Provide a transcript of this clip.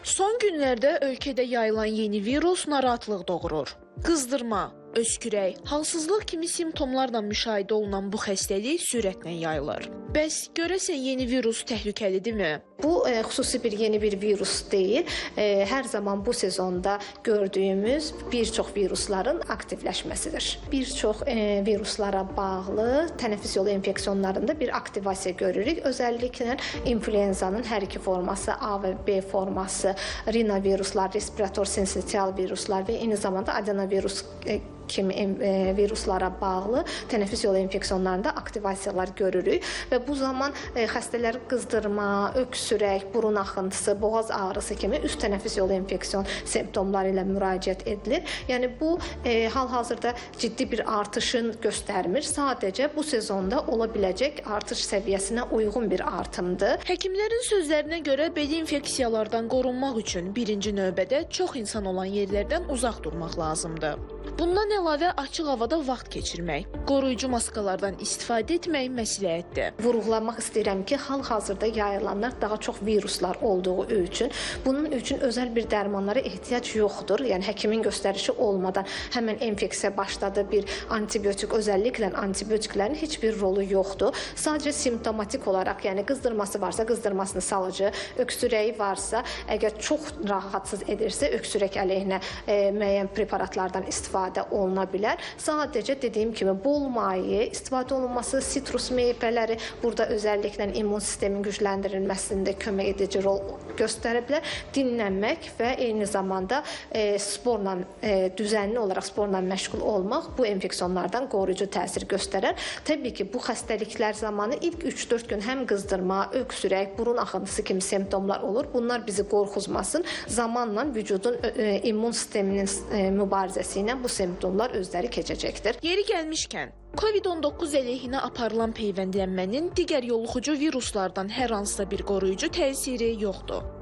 Son günlərdə ölkədə yayılan yeni virus narahatlıq doğurur. Qızdırma, öskürək, halsızlıq kimi simptomlarla müşahidə olunan bu xəstəlik sürətlə yayılır. Bəs görəsən yeni virus təhlükəlidirmi? Bu xüsusi bir yeni bir virus deyil. Hər zaman bu sezonda gördüyümüz bir çox virusların aktivləşməsidir. Bir çox viruslara bağlı tənəffüs yolu infeksiyonlarında bir aktivasiya görürük. Özəlliklə influenzanın hər iki forması, A və B forması, rinoviruslar, respirator sinsitial viruslar və eyni zamanda adenovirus kimi viruslara bağlı tənəffüs yolu infeksiyonlarında aktivasiyalar görürük və bu zaman xəstələr qızdırma, öksürək, burun axıntısı, boğaz ağrısı kimi üst tənəffüs yolu infeksiyon simptomları ilə müraciət edilir. Yəni bu hal-hazırda ciddi bir artışın göstərmir. Sadəcə bu sezonda ola biləcək artış səviyyəsinə uyğun bir artımdır. Həkimlərin sözlərinə görə belə infeksiyalardan qorunmaq üçün birinci növbədə çox insan olan yerlərdən uzaq durmaq lazımdır. Bundan əlavə açıq havada vaxt keçirmək, qoruyucu maskalardan istifadə etmək məsləhətdir. Vurğulamaq istəyirəm ki, hal-hazırda yayılanlar daha çox viruslar olduğu üçün bunun üçün özəl bir dərmanlara ehtiyac yoxdur. Yəni həkimin göstərişi olmadan həmən infeksiya başladı, bir antibiotik, özəlliklə antibiotiklərin heç bir rolu yoxdur. Sadəcə simptomatik olaraq, yəni qızdırması varsa qızdırmasını salıcı, öksürəyi varsa, əgər çox rahatsız edirsə, öksürək əleyhinə müəyyən preparatlardan istifadə oluna bilər. Sadəcə dediyim kimi bol maye istifadə olunması, sitrus meyvələri burada özəlliklə immun sistemin gücləndirilməsində kömək edici rol göstərə bilər. Dinlənmək və eyni zamanda sporla düzənli olaraq sporla məşğul olmaq bu infeksiyonlardan qoruyucu təsir göstərər. Təbii ki, bu xəstəliklər zamanı ilk 3-4 gün həm qızdırma, öksürək, burun axıntısı kimi simptomlar olur. Bunlar bizi qorxuzmasın. Zamanla vücudun immun sisteminin mübarizəsi ilə bu simptomlar özləri keçəcəkdir. Yeri gəlmişkən, COVID-19 əleyhinə aparılan peyvəndlənmənin digər yoluxucu viruslardan hər hansısa bir qoruyucu təsiri yoxdur.